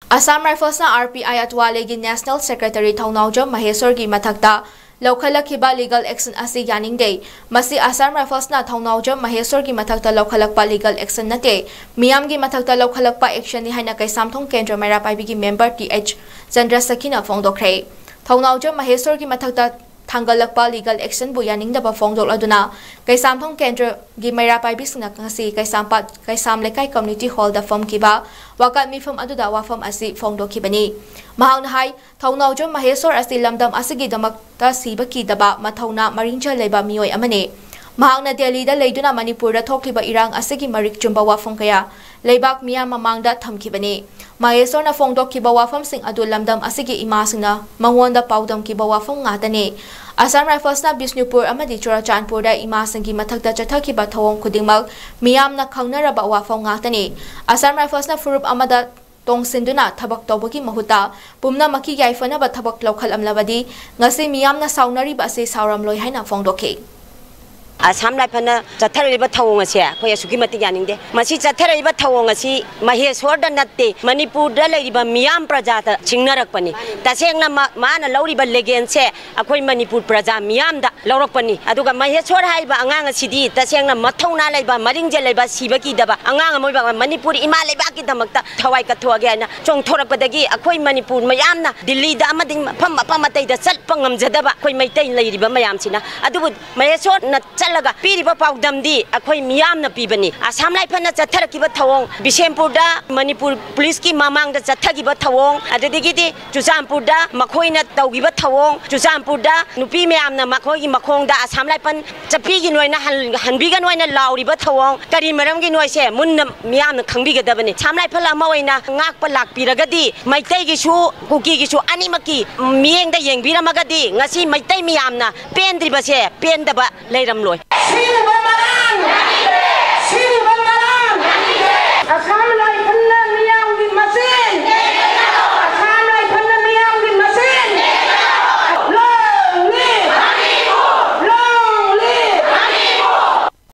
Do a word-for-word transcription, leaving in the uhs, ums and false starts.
Assam Riflesꯅ R P I ꯑꯇ꯭ꯋꯥꯂꯦꯒꯤ National Secretary ꯊꯧꯅꯥꯎꯖꯝ ꯃꯍꯦꯁꯣꯔꯒꯤ ꯃꯊꯛꯇ ꯂꯧꯈꯠꯂꯛꯈꯤꯕ legal action ꯑꯁꯤ ꯌꯥꯅꯤꯡꯗꯦ꯫ ꯃꯁꯤ Assam Riflesꯅ ꯊꯧꯅꯥꯎꯖꯝ ꯃꯍꯦꯁꯣꯔꯒꯤ ꯃꯊꯛꯇ ꯂꯧꯈꯠꯂꯛꯄ legal action ꯅꯠꯇꯦ, ꯃꯤꯌꯥꯝꯒꯤ ꯃꯊꯛꯇ ꯂꯧꯈꯠꯂꯛꯄ actionꯅꯤ ꯍꯥꯏꯅ ꯀꯩꯁꯥꯝꯊꯣꯡ ꯀꯦꯟꯗ꯭ꯔ ꯃꯩꯔꯥ ꯄꯥꯏꯕꯤꯒꯤ member T H ꯆꯟꯗ꯭ꯔꯁꯈꯤꯅ ꯐꯣꯡꯗꯣꯛꯈ꯭ꯔꯦ꯫ ꯊꯧꯅꯥꯎꯖꯝ ꯃꯍꯦꯁꯣꯔꯒꯤ ꯃꯊꯛꯇ ꯊꯥꯡꯒꯠꯂꯛꯄ legal actionꯕꯨ ꯌꯥꯅꯤꯡꯗꯕ ꯐꯣꯡꯗꯣꯛꯂꯗꯨꯅ ꯀꯩꯁꯥꯝꯊꯣꯡ ꯀꯦꯟꯗ꯭ꯔꯒꯤ ꯃꯩꯔꯥ ꯄꯥꯏꯕꯤꯁꯤꯡꯅ ꯉꯁꯤ ꯀꯩꯁꯥꯝꯄꯥꯠ ꯀꯩꯁꯥꯝ ꯂꯩꯀꯥꯏ community hallꯗ ꯐꯝꯈꯤꯕ ꯋꯥꯀꯠ ꯃꯤꯐꯝ ꯑꯗꯨꯗ ꯋꯥꯐꯝ ꯑꯁꯤ ꯐꯣꯡꯗꯣꯛꯈꯤꯕꯅꯤ꯫ ꯃꯍꯥꯛꯅ ꯍꯥꯏ, ꯊꯧꯅꯥꯎꯖꯝ ꯃꯍꯦꯁꯣꯔ ꯑꯁꯤ ꯂꯝꯗꯝ ꯑꯁꯤꯒꯤꯗꯃꯛꯇ ꯁꯤꯕ ꯀꯤꯗꯕ, ꯃꯊꯧꯅꯥ ꯃꯔꯤꯡꯖꯦꯜ ꯂꯩꯕ ꯃꯤꯑꯣꯏ ꯑꯃꯅꯤ꯫ ꯃꯍꯥꯛꯅ ꯗꯦꯜꯂꯤꯗ ꯂꯩꯗꯨꯅ ꯃꯅꯤꯄꯨꯔꯗ ꯊꯣꯛꯂꯤꯕ ꯏꯔꯥꯡ ꯑꯁꯤꯒꯤ ꯃꯔꯤꯛ ꯆꯨꯝꯕ ꯋꯥꯐꯝ ꯀꯌꯥ ꯂꯩꯕꯥꯛ ꯃꯤꯌꯥꯝ ꯃꯃꯥꯡꯗ ꯊꯝꯈꯤꯕꯅꯤ꯫ ꯃꯍꯦꯁꯣꯔꯅ ꯐꯣꯡꯗꯣꯛꯈꯤꯕ ꯋꯥꯐꯝꯁꯤꯡ ꯑꯗꯨ ꯂꯝꯗꯝ ꯑꯁꯤꯒꯤ ꯏꯃꯥꯁꯤꯡꯅ ꯃꯉꯣꯟꯗ ꯄꯥꯎꯗꯝꯈꯤꯕ ꯋꯥꯐꯝ ꯉꯥꯛꯇꯅꯤ꯫ Assam Riflesꯅ ꯕꯤꯁꯅꯨꯄꯨꯔ ꯑꯃꯗꯤ ꯆꯨꯔꯥꯆꯥꯟꯄꯨꯔꯗ ꯏꯃꯥꯁꯤꯡꯒꯤ ꯃꯊꯛꯇ ꯆꯠꯊꯈꯤꯕ ꯊꯧꯑꯣꯡ ꯈꯨꯗꯤꯡꯃꯛ ꯃꯤꯌꯥꯝꯅ ꯈꯪꯅꯔꯕ ꯋꯥꯐꯝ ꯉꯥꯛꯇꯅꯤ꯫ Assam Riflesꯅ ꯐꯨꯔꯨꯞ ꯑꯃꯗ ꯇꯣꯡꯁꯤꯟꯗꯨꯅ ꯊꯕꯛ ꯇꯧꯕꯒꯤ ꯃꯍꯨꯠꯇ ꯄꯨꯝꯅꯃꯛꯀꯤ ꯌꯥꯏꯐꯅꯕ ꯊꯕꯛ ꯂꯧꯈꯠꯂꯝꯂꯕꯗꯤ ꯉꯁꯤ ꯃꯤꯌꯥꯝꯅ ꯁꯥꯎꯅꯔꯤꯕ ꯑꯁꯤ ꯁꯥꯎꯔꯝꯂꯣꯏ ꯍꯥꯏꯅ ꯐꯣꯡꯗꯣꯛꯈꯤ꯫ ꯑꯁꯥꯝ ꯔꯥꯏꯐꯜꯅ ꯆꯠꯊꯔꯛꯂꯤꯕ ꯊꯧꯑꯣꯡ ꯑꯁꯦ ꯑꯩꯈꯣꯏ ꯑꯁꯨꯛꯀꯤ ꯃꯇꯤꯛ ꯌꯥꯅꯤꯡꯗꯦ꯫ ꯃꯁꯤ ꯆꯠꯊꯔꯛꯂꯤꯕ ꯊꯧꯑꯣꯡ ꯑꯁꯤ ꯃꯍꯦꯁꯣꯔꯗ ꯅꯠꯇꯦ, ꯃꯅꯤꯄꯨꯔꯗ ꯂꯩꯔꯤꯕ ꯃꯤꯌꯥꯝ ꯄ꯭ꯔꯖꯥꯗ ꯁꯤꯡꯅꯔꯛꯄꯅꯤ꯫ ꯇꯁꯦꯡꯅ ꯃ-, ꯃꯥꯅ ꯂꯧꯔꯤꯕ ꯂꯦꯒꯦꯟꯁꯦ ꯑꯩꯈꯣꯏ ꯃꯅꯤꯄꯨꯔ ꯄ꯭ꯔꯖꯥ ꯃꯤꯌꯥꯝꯗ ꯂꯧꯔꯛꯄꯅꯤ꯫ ꯑꯗꯨꯒ ꯃꯍꯦꯁꯣꯔ ꯍꯥꯏꯔꯤꯕ ꯑꯉꯥꯡ ꯑꯁꯤꯗꯤ ꯇꯁꯦꯡꯅ ꯃꯊꯧꯅꯥ ꯂꯩꯕ, ꯃꯔꯤꯡꯖꯦꯜ ꯂꯩꯕ, ꯁꯤꯕ ꯀꯤꯗꯕ ꯑꯉꯥꯡ ꯑꯃ ꯑꯣꯏꯕ, ꯃꯅꯤꯄꯨꯔ ꯏꯃꯥ ꯂꯩꯕꯥꯛꯀꯤꯗꯃꯛꯇ ꯊꯋꯥꯏ ꯀꯠꯊꯣꯛꯑꯒꯦ ꯍꯥꯏꯅ ꯆꯣꯡꯊꯣꯔꯛꯄꯗꯒꯤ ꯑꯩꯈꯣꯏ ꯃꯅꯤꯄꯨꯔ ꯃꯌꯥꯝꯅ ꯗꯤꯜꯂꯤꯗ ꯑꯃꯗꯤ ꯃꯐꯝ, ꯃꯐꯝ ꯑꯇꯩꯗ ꯆꯠꯄ ꯉꯝꯖꯗꯕ ꯑꯩꯈꯣꯏ ꯃꯩꯇꯩ ꯂꯩꯔꯤꯕ ꯃꯌꯥꯝꯁꯤꯅ꯫ ꯑꯗꯨꯕꯨ ꯃꯍꯦꯁꯣꯔꯅ ꯆꯠꯂꯒ ꯄꯤꯔꯤꯕ ꯄꯥꯎꯗꯝꯗꯤ ꯑꯩꯈꯣꯏ ꯃꯤꯌꯥꯝꯅ ꯄꯤꯕꯅꯤ꯫ ꯑꯁꯥꯝ ꯔꯥꯏꯐꯜꯅ ꯆꯠꯊꯔꯛꯈꯤꯕ ꯊꯧꯑꯣꯡ, ꯕꯤꯁꯦꯝꯄꯨꯔꯗ ꯃꯅꯤꯄꯨꯔ ꯄꯨꯂꯤꯁꯀꯤ ꯃꯃꯥꯡꯗ ꯆꯠꯊꯈꯤꯕ ꯊꯧꯑꯣꯡ, ꯑꯗꯨꯗꯒꯤꯗꯤ ꯆꯨꯔꯆꯥꯟꯄꯨꯔꯗ ꯃꯈꯣꯏꯅ ꯇꯧꯈꯤꯕ ꯊꯧꯑꯣꯡ, ꯆꯨꯔꯆꯥꯟꯄꯨꯔꯗ ꯅꯨꯄꯤ ꯃꯌꯥꯝꯅ ꯃꯈꯣꯏꯒꯤ ꯃꯈꯣꯡꯗ ꯑꯁꯥꯝ ꯔꯥꯏꯐꯜ ꯆꯠꯄꯤꯒꯅꯣ ꯍꯥꯏꯅ ꯍꯟ-, ꯍꯟꯕꯤꯒꯅꯣ ꯍꯥꯏꯅ ꯂꯥꯎꯔꯤꯕ ꯊꯧꯑꯣꯡ ꯀꯔꯤ ꯃꯔꯝꯒꯤꯅꯣ ꯍꯥꯏꯁꯦ ꯃꯨꯟꯅ ꯃꯤꯌꯥꯝꯅ ꯈꯪꯕꯤꯒꯗꯕꯅꯤ꯫ ꯑꯁꯥꯝ ꯔꯥꯏꯐꯜ ꯑꯃ ꯑꯣꯏꯅ ꯉꯥꯛꯄ ꯂꯥꯛꯄꯤꯔꯒꯗꯤ ꯃꯩꯇꯩꯒꯤꯁꯨ ꯀꯨꯀꯤꯒꯤꯁꯨ ꯑꯅꯤꯃꯛꯀꯤ ꯃꯤꯠꯌꯦꯡꯗ ꯌꯦꯡꯕꯤꯔꯝꯃꯒꯗꯤ ꯉꯁꯤ ꯃꯩꯇꯩ ꯃꯤꯌꯥꯝꯅ ꯄꯦꯟꯗ꯭ꯔꯤꯕꯁꯦ ꯄꯦꯟꯗꯕ ꯂꯩꯔꯝꯂꯣꯏ꯫